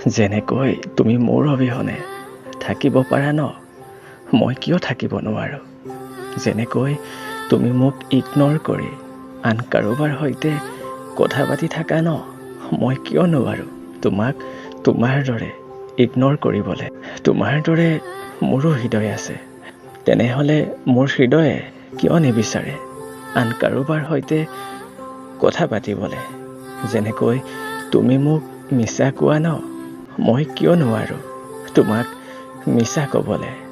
যেনেকৈ তুমি মোৰ অবিহনে থাকিব পাৰা ন, মই কিয় থাকিব নোৱাৰোঁ? যেনেকৈ তুমি মোক ইগন'ৰ কৰি আন কাৰোবাৰ সৈতে কথা পাতি থাকা ন, মই কিয় নোৱাৰোঁ তোমাক তোমাৰ দৰে ইগন'ৰ কৰিবলৈ? তোমাৰ দৰে মোৰো হৃদয় আছে, তেনেহ'লে মোৰ হৃদয়ে কিয় নিবিচাৰে আন কাৰোবাৰ সৈতে কথা পাতিবলৈ? যেনেকৈ তুমি মোক মিছা কোৱা ন, মই কিয় নোৱাৰোঁ তোমাক মিছা ক'বলৈ?